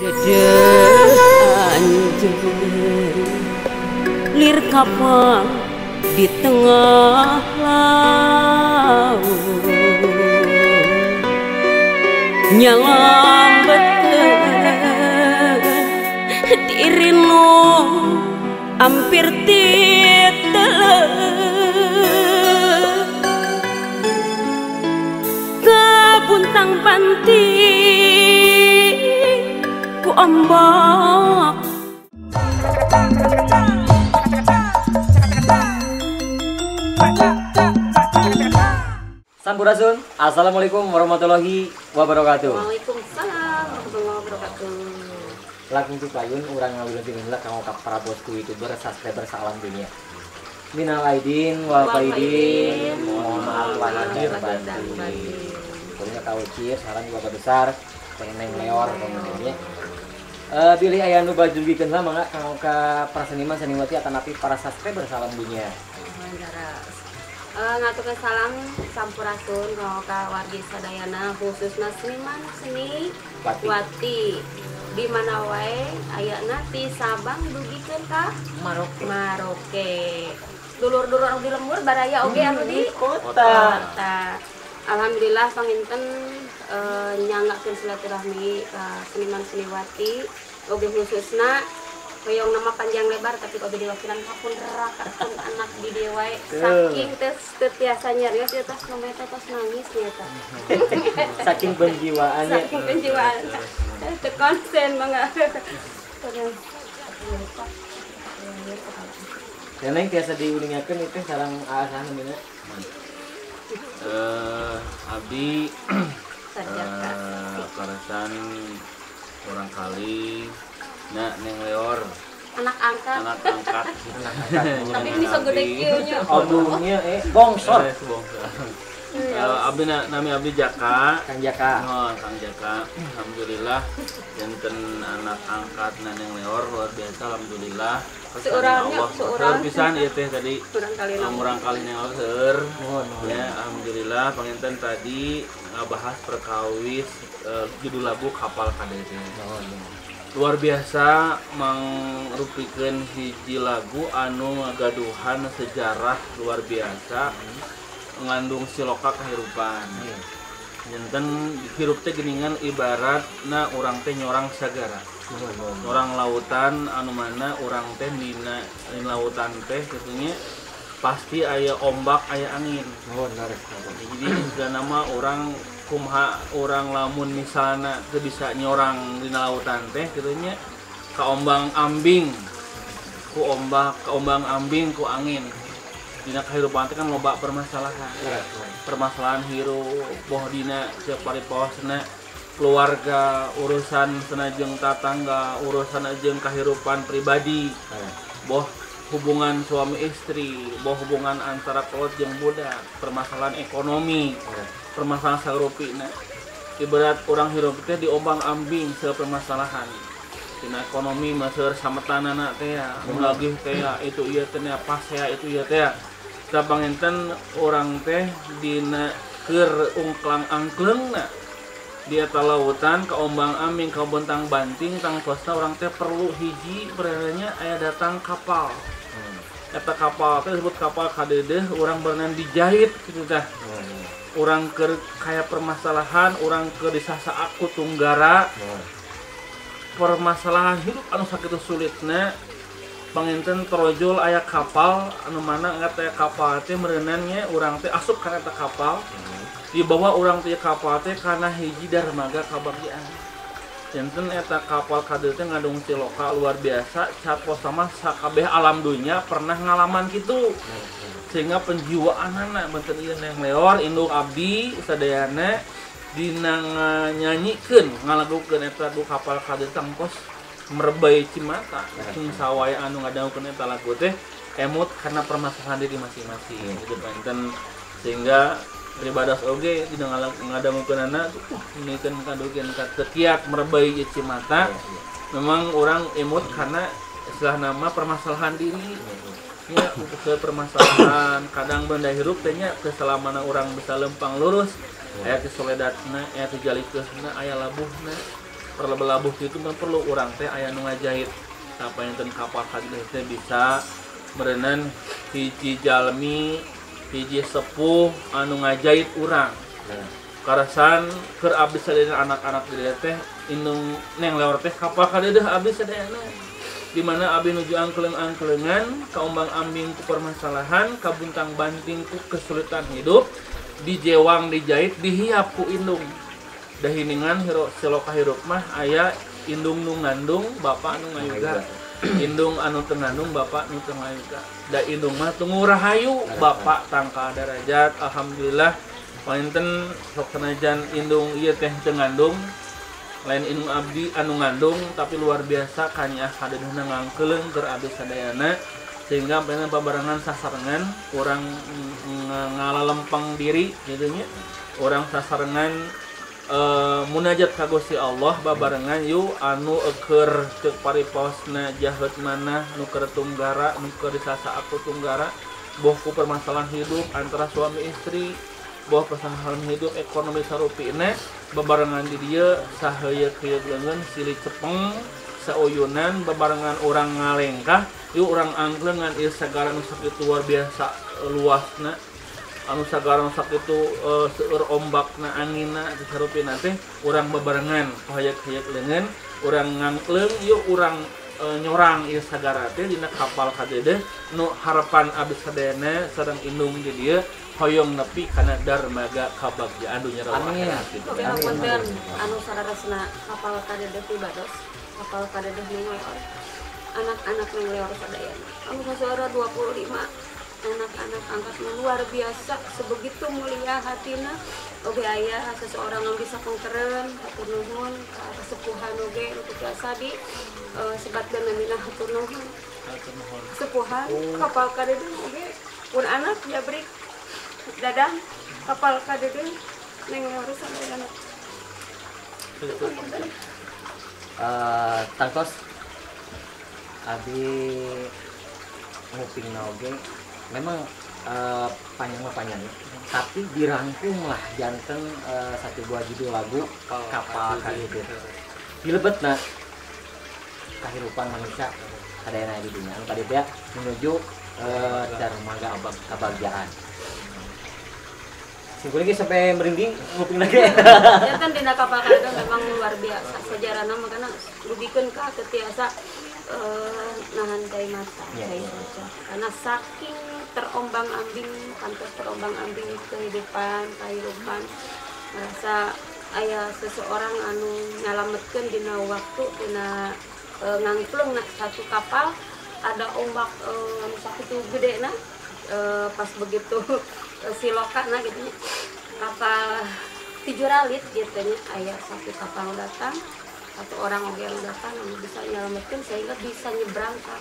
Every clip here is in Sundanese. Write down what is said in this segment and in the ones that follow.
Dedeh anjeun lir kapal di tengah laut nyelambetkeun dirinu hampir titeleuk kabuntang banting ku ombak. Sampurasun, assalamualaikum warahmatullahi wabarakatuh. Waalaikumsalam warahmatullahi wabarakatuh. Langkung payun urang ngawilujeng heula kanggo ka para bosku YouTuber subscriber salam dunia. Minal aidin wal faidin, mohon maaf lahir batin. Pokoknya ka Ucir, salam keluarga besar, Neng Leor kemudian. Bilih aya nu bajulgikeun lah mangga kanggo ka para seniman seniwati atanapi para subscriber salam dunia. Ngaturkeun salam sampurasun kanggo ka wargi sadayana khususna seniman seni wati di mana wae ayana ti Sabang dugikeun ka Maroke. Maroke. Dulur-dulur anu di lembur baraya oge anu di kota. Alhamdulillah panginten nyanggakeun silaturahmi ka seniman seniwati oge khususna hoyong nama panjang lebar tapi oge diwakilan kapun raka pun anak di dieu wae saking teu tiasa nyarios ieu tos nometa tos nangis nya eta. Saking penjiwaannya. Saking penjiwaan. Teu konsen mangga. Neneng tiasa diuningakeun itu sareng aasahan namina. Abdi kaleresan kurang kali na Neng Leor anak angkat, anak angkat. Tapi ini so gede kieu nya. Aduhnya bongsor. Abdi nami abdi Jaka. Kang Jaka. Oh, Kang Jaka. Alhamdulillah janten anak angkat na Neng Leor luar biasa alhamdulillah. Seorangnya, seorang pisan ieu teh tadi. Murang kali Neng Leor seueur. Ya, alhamdulillah panginten tadi ngabahas perkawis judul lagu Kapal Kadeudeuh. Luar biasa mangrupikeun hiji lagu anu ngagaduhan sejarah luar biasa ngandung siloka kehidupan. Janten hirup teh geuningan ibaratna urang teh nyorang sagara. Nyorang lautan anu mana urang teh dina lautan teh kitu nya pasti aya ombak aya angin. Jadi istilahna mah urang kumaha urang lamun misalna teu bisa nyorang dina lautan teh kitu nya kaombang ambing ku ombak, kaombang ambing ku angin. Dina kehidupan teh kan loba permasalahan. Permasalahan hirup boh dina sapariposna keluarga, urusan sanajeng tatangga, urusan jeung kahirupan pribadi. Boh hubungan suami istri, boh hubungan antara kolot jeung budak, permasalahan ekonomi, permasalahan sarupina. Ibarat urang hirup teh diombang-ambing seueur permasalahan. Dina ekonomi mah seueur sametanana teh ya, lagih teh ya, itu ieu teh nya pasea itu ieu teh ya. Da panginten urang teh dina keur ungklang angkleungna di eta lautan kaombang-ambing kabontang banting tangtosna urang teh perlu hiji berenanya aya datang kapal. Eta kapal teh disebut kapal kadeudeuh urang berenang dijahit kitu tah. Urang keur kaya permasalahan, urang keur disasaak ku tunggara. Permasalahan hidup anu sakitu sulitna panginten torojol aya kapal anu mana eta kapal teh mereunannya urang teh asup kana eta kapal. Dibawa urang teh kapal teh kana hiji dermaga kabagian. Janten eta kapal kadeudeuh teh ngandung siloka luar biasa capo sama sakabeh alam dunya pernah ngalaman kitu. Sehingga penjiwaanana benten ieu Neng Leor induk abdi sadayana dina nganyanyikeun ngalagukeun eta lagu kapal kadeudeuh tangkos merebay cimata cing sawaya anu ngadangukeun eta lagu teh emut karena permasalahan diri masing-masing gitu benten sehingga pribados oge dina ngadangukeunana nikeun kadukeun ka tekiak merebay cimata. Memang orang emut karena istilah nama permasalahan diri nya ke permasalahan kadang benda hirup teh nya keselamana urang bisa lempang lurus aya kesoledatna aya kejalikeuhna aya labuhna. Perlabuh itu mah perlu urang teh aya nu ngajahit. Sapanginten kapal kadeuh teh bisa meureunan hiji jalmi, hiji sepuh anu ngajahit urang. Karasan keur abdi sadayana anak-anak di dieu teh indung Neng Leor teh kapal kadeuh abdi sadayana. Di mana abdi nuju angkleung-angkleungan, kaombang-ambing ku permasalahan, kabuntang-banting ku kesulitan hidup, dijewang dijahit dihiap ku indung. Dahiningan siloka hirup mah aya indung nu ngandung, bapak nu ngayuga. Indung anu teu ngandung, bapak nu teu ngayuga. Da indung mah tunggu rahayu, bapak tangka darajat. Alhamdulillah panginten sok sanajan indung ieu teh teu ngandung, lain indung abdi anu ngandung tapi luar biasa kanyaah kadeuhna ngangkeuleung keur abdi sadayana sehingga panginten babarengan sasarengan urang ngalalempeng diri kitu nya, urang sasarengan munajat ka Gusti Allah babarengan yu anu eueur ceuk paripaosna jaheut manah nu keur tunggara nu keur disasaak ku tunggara boh ku permasalahan hidup antara suami istri boh permasalahan hidup ekonomi sarupina babarengan di dieu saheuyeuk-heuyeuk leungeun silih cepeng sauyunan babarengan urang ngalengkah yuk urang angkleungan ieu sagara nu sakitu luar biasa luasna anu sagara nu sakitu seueur ombakna anginna sarupina teh urang babarengan hayek-hayek leungeun urang ngangkleung yuk urang nyorang ieu sagara teh dina kapal kadeudeung nu harapan abdi sadayana sareng indung di dieu hoyong nepi kana darmaga kabagjaan dunya rawa akhirat. Oke, hapunten anu sadaresna kapal kadeudeung pibados, kapal kadeudeung Neng Leor. Anak-anak Neng Leor sadayana. Anu sasora 25 anak-anak angkatnya luar biasa sebegitu mulia hatina. Oge aya seseorang yang bisa kongkeren hatur nuhun ka kesepuhan oge nu biasa di sebatkeun namina hatur nuhun. Kesepuhan kapal kadeudeung oge pun anak jabrik dadang kapal kadeudeung Neng Leor sadayana. Tangtos abi ngupingna oge memang panjang mah panjang tapi dirangkum lah janten satu buah judul lagu Kapal Kadeudeung. Dilebetna kahirupan manusia sadayana di dunia anu tadi teh menuju darmaga kabagjaan. Singkuling ge sampai merinding nguping lagi. Ya kan dina kapal kadeudeung memang luar biasa sejarahna makana dugikeun ka teu tiasa nahan cai mata, cai soca. Karena saking terombang-ambing, kantos terombang-ambing kehidupan, kehidupan merasa aya seseorang anu nyalametkeun dina waktu dina ngangklung na satu kapal ada ombak anu sakitu gedena pas begitu silokana gitu nya kapal tijuralit gitu nya aya satu kapal datang satu orang oge yang datang anu bisa nyelametkeun sehingga bisa nyebrang ka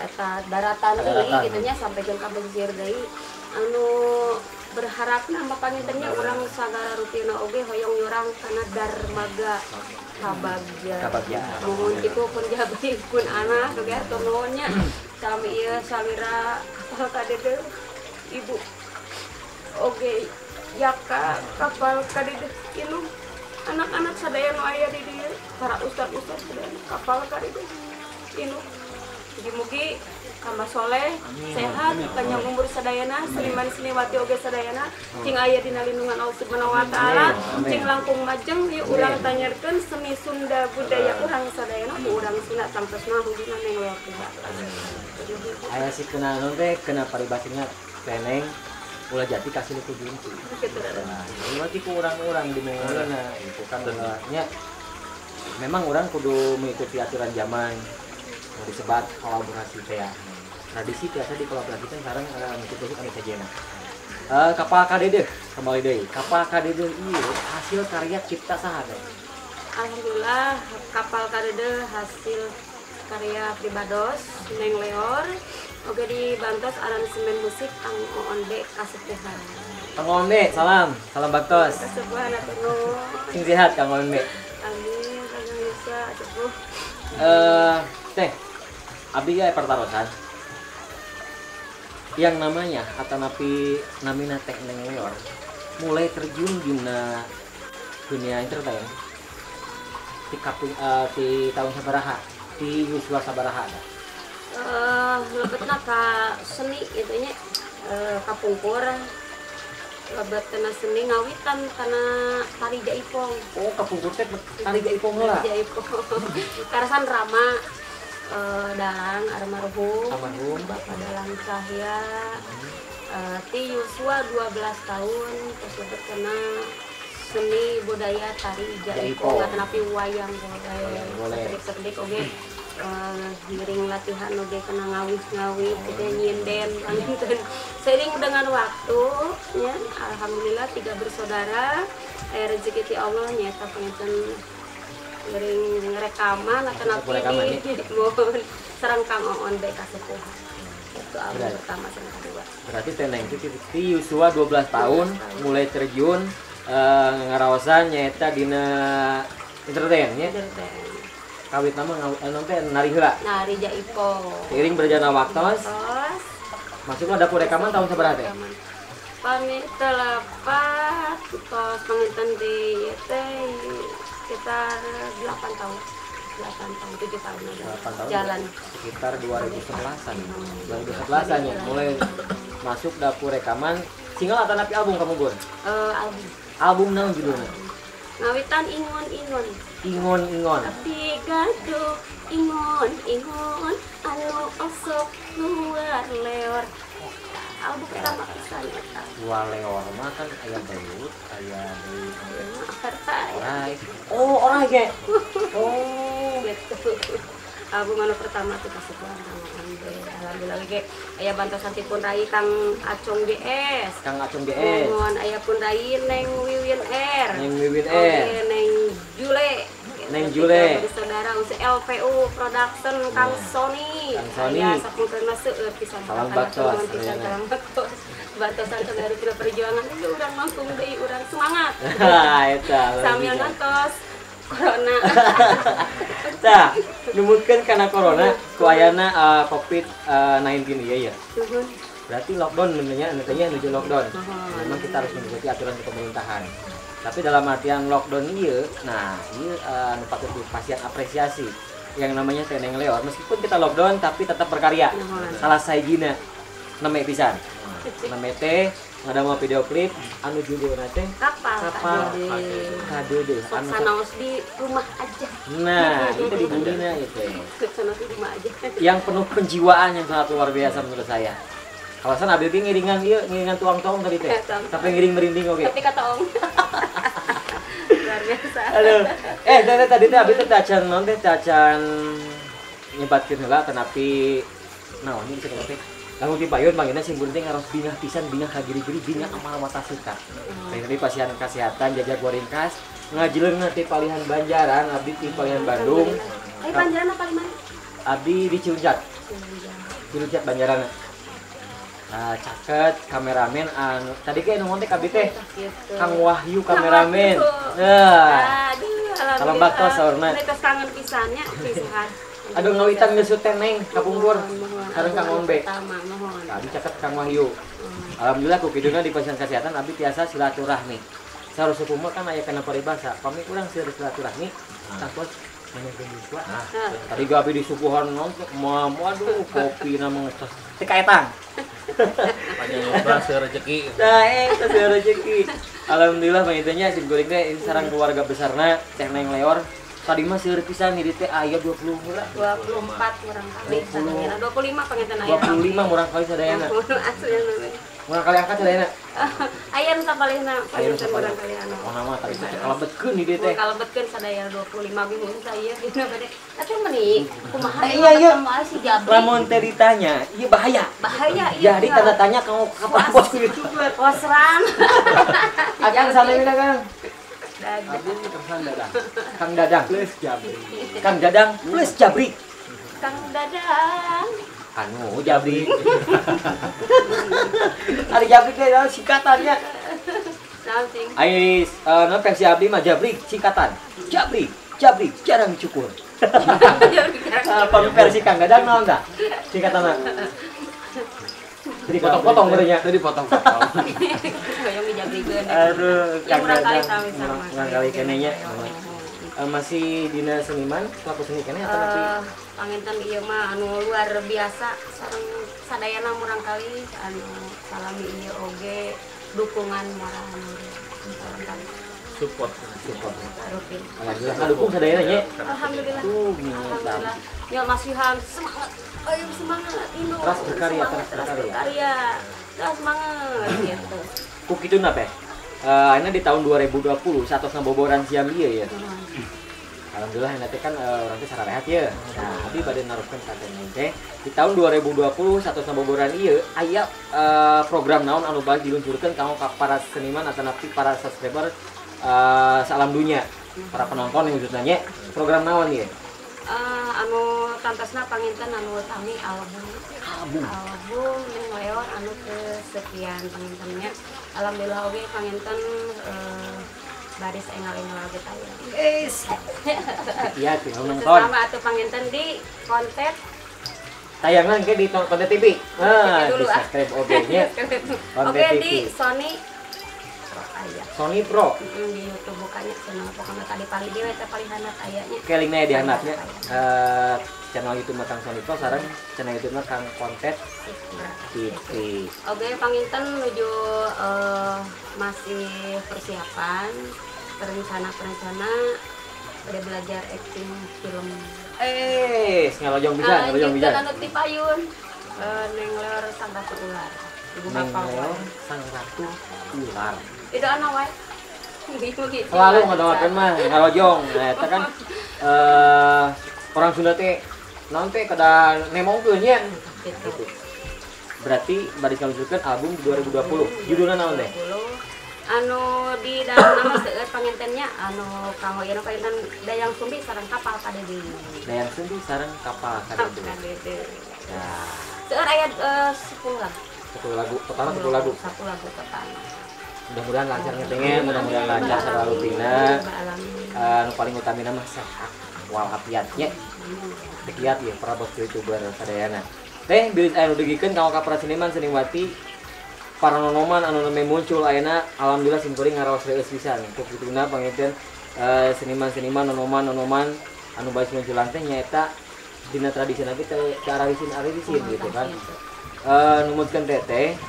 eta daratan deui gitu nya sampai ka pesisir deui anu berharapna mah pangintennya urang sagala rutina oge hoyong nyurang kana darmaga kabagja. Nuhun kitu pun jabri pun anak oge hatur nuhun nya sami ieu salira kapal kadeudeung ibu oge jaka kapal kadeudeung inung anak-anak sadaya nu aya di dieu para ustad-ustad sadaya kapal kadeudeung inung mugi-mugi tambah soleh, sehat, panjang umur sadayana, seniman seniwati oge sadayana, cing aya dina lindungan Allah Subhanahu wa taala, cing langkung majeng ieu urang tanyarkeun seni Sunda budaya urang sadayana ku urang Sunda tangtosna hubungan Neng Leor pibados. Aya si kena naon teh kena paribasina teneng ulah jati kasih ku junti. Nah, berarti ku urang-urang di mongolna itu kan nya memang urang kudu mengikuti aturan zaman. Mau disebat kolaborasi teh ya. Tradisi biasa dikolaborasikan sareng musik-musik anu sajena. Kapal Kadeudeung kembali deui. Kapal Kadeudeung ieu hasil karya cipta saha teh? Alhamdulillah kapal Kadeudeung hasil karya pribados Neng Leor oge dibantos aransemen musik Kang Oon B Kasepuhan. Kang Oon B, salam, salam baktos. Kasepuhan hatur nuhun. Sing sehat Kang Oon B. Amin, Kang Yusa sepuh. Teh, abdi ge pertarosan. Yang namanya atanapi namina Teh Neng Leor mulai terjun dina dunia entertain. Ti tahun sabaraha? Ti yuswa sabaraha da? Lebetna ka seni itu nya kapungkur lebet kana seni ngawitan kana tari jaipong. Oh, kapungkur teh tari jaipong heula. Jaipong. Karasan Rama dalang almarhum, Bapak Dalang Cahya. Ti yuswa 12 tahun terus lebet kana seni budaya tari jaipong atanapi wayang golek. Sakedik oge ngiring latihan oge kena ngawih-ngawih gitu nyinden panginten. Seiring dengan waktu ya alhamdulillah 3 bersaudara rezeki ti Allah nyaeta panginten ngiring rekaman atanapi di sareng Kang Oon bae kasepuhan. Itu album pertama sama kedua. Berarti teneng ti yuswa 12 tahun mulai terjun ngaraosan nyaeta dina entertain nya. Kawit nama teh nari heula. Nari jaipong. Seiring berjalannya waktu, masuklah dapur rekaman tahun sabaraha teh? Pami telepat tos panginten di teh sekitar 8 tahun. 8 tahun, 7 tahun 8 tahun. Jalan. Sekitar 2011-an. 2011-an ya mulai masuk dapur rekaman. Single atau napi album kamu, Gun? Album. Album naon judulnya? Ngawitan ingon-ingon. Ingon-ingon. Tapi gaduh ingon-ingon anu osok luar leor. Album pertama pisan eta. Luar leor mah kan aya belut, aya deui orai. Oh, orai ge. Oh, gitu. Album anu pertama teh kasepuhan Kang Ambe. Alhamdulillah ge aya bantosan ti pun rai Kang Acong GS. Kang Acong GS. Mohon aya pun rai Neng Wiwin R. Neng Wiwin R. Oke, Neng Jule. Neng Jule. Saudara usia LPU Production Kang Sony. Kang Sony. Aya sapungkeun seueur pisan. Salam baktos. Salam baktos. Bantosan dari perjuangan ieu urang langsung deui urang semangat. Ha eta. Sambil nontos corona. Tah, numutkeun kana corona ku ayana COVID-19 ieu ya. Berarti lockdown benernya nantinya menuju lockdown. Memang kita harus mengikuti aturan pemerintahan. Tapi dalam artian lockdown ieu, nah ieu anu patut dipasihan apresiasi yang namanya Teneng Leor. Meskipun kita lockdown tapi tetap berkarya. Salah sahijina neme pisan. Neme teh ngadamel video klip anu judulna teh Kapal Kadede. Anu sanaos di rumah aja. Nah, itu di bulina itu. Sanaos di rumah aja. Yang penuh penjiwaan yang sangat luar biasa menurut saya. Alasan abdi ge ngiringan ieu, ngiringan tuang-tuang tadi teh. Tapi ngiring merinding oge. Tapi kata ong. Luar biasa. Aduh. Teh tadi teh abdi teh tacan naon teh tacan nyebatkeun heula tetapi naon ieu bisa teh. Lamun ti payun manggina sim kuring teh ngaros bingah pisan, bingah ka giri-giri, bingah amal mata suka. Tadi pasihan kesehatan jajak waringkas ngajileungna ti palihan Banjaran, abdi ti palihan Bandung. Banjaran apa mana? Abdi di Ciuncat. Ciuncat Banjaran. Caket kameramen anu tadi ge nu ngontek abdi teh Kang Wahyu kameramen. Nah. Salam baktos saurna. Tos kangen pisannya pisan. Aduh ngawitan geus teh Neng kapungkur sareng Kang Ombe. Abdi caket Kang Wahyu. Alhamdulillah ku kiduna di pasihan kesehatan abdi tiasa silaturahmi. Saur sepuh mah kan aya kana paribasa, pami urang silaturahmi tangtos banyak yuswa. Tadi ge abdi disuguhan nonton, waduh kopi na mah teu kaetang. Panjang yuswa seueur rezeki. Nah, eta seueur rezeki. Alhamdulillah pangitanya sim kuring teh sareng keluarga besarna Teh Neng Leor. Tadi mah seueur pisan di teh aya 20 heula. 24 murang kali sadayana. 25 panginten aya. 25 murang kali sadayana. Murang kali angkat sadayana. Aya nu sapalihna panginten murang kali anu. Oh nama tadi teh kalebetkeun di teh. Kalebetkeun sadaya 25 ge khusus aya dina bade. Tapi meni kumaha iya ketemu si Jabri. Lamun teh ditanya, ieu bahaya. Bahaya iya. Jadi tanda tanya kamu kapan bos YouTuber. Wasran. Akang samemina Kang. Abdi tersan Dadang. Kang Dadang plus Jabri. Kang Dadang plus Jabri. Kang Dadang. Anu Jabri. Ari Jabri teh singkatannya. Naon sing? Ai nu versi abdi mah Jabri singkatan. Jabri, Jabri jarang cukur. Jabri jarang. Pami versi Kang Dadang naon tah? Singkatanna. Jadi potong-potong berenya. Jadi potong-potong. Hoyong dijabrikeun. Aduh, ya murang kali sami sama. Murang kali kenenya. Masih dina seniman pelaku seni keneh atau tapi panginten ieu mah anu luar biasa sareng sadayana murangkalih anu salami ieu oge dukungan moral murangkalih support rutin. Alhamdulillah kadukung sadayana nya. Alhamdulillah. Alhamdulillah. Ya masihan semangat. Ayo semangat Ino. Terus berkarya, terus berkarya. Terus semangat gitu. Ku kituna teh. Ayeuna di tahun 2020 saatosna boboran siam ieu ya. Alhamdulillah nanti kan urang teh sararehat ya. Nah, abi bade naroskeun ka teh di tahun 2020 saatosna boboran ieu aya program naon anu bade diluncurkeun kanggo ka para seniman atanapi para subscriber salam dunia, para penonton yang khususnya nya program naon ieu? Anu tantosna panginten anu utami album Neng Leor anu kesekian pangintennya. Alhamdulillah oge panginten baris engal-engal oge tayang. Guys. Iya, tinggal nonton. Sama atuh panginten di konten tayangan ke di konten TV. Nah, di subscribe oge nya. Oge di Sony Pro aya. Sony Pro. Di YouTube bukannya channel pokoknya tadi paling dewe teh paling hanat ayanya. Oke, linknya di hanatnya. Channel YouTube Kang Sony Pro sareng channel YouTube Kang Konten TV. Oke, panginten menuju masih persiapan perencana-perencana pada belajar acting film. Ngalojong bisa, ngalojong bisa. Anu ti payun Neng Leor Sang Ratu Ular. Ibu Neng Leor Sang Ratu Ular. Itu ana wae. Selalu ngadoakeun mah ngalojong. Nah, eta kan orang Sunda teh naon teh kada nemongkeun nya. Gitu. Berarti bari ngaluncurkeun album di 2020. Judulna naon teh? Anu di dalam nama seueur pangintennya anu kanggo ieu panginten Dayang Sumbi sareng Kapal Kadede. Dayang Sumbi sareng Kapal Kadede. Nah, seueur aya 10 lagu. 10 lagu, totalna 10 lagu. 10 lagu total. Mudah-mudahan lancar ngetengnya, mudah-mudahan lancar selalu tina. Anu paling utamina mah sehat walafiat nya. Tekiat ya para bos YouTuber sadayana. Teh bilih anu dugikeun kanggo ka para seniman seniwati para nonoman anu nembe muncul ayeuna alhamdulillah simkuring ngaraos reueus pisan. Ku kituna panginten seniman-seniman nonoman-nonoman anu baris munculan teh nyaeta dina tradisi nabi teh ararisin-ararisin gitu kan. Numutkeun teteh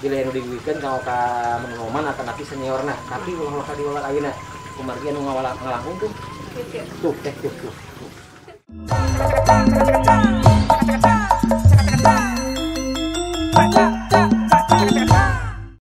bilih anu dugikeun kanggo ka nonoman atanapi seniorna, tapi ulah ka diwalar ayeuna. Kumargi anu ngalangkung tuh. Tuh teh tuh tuh.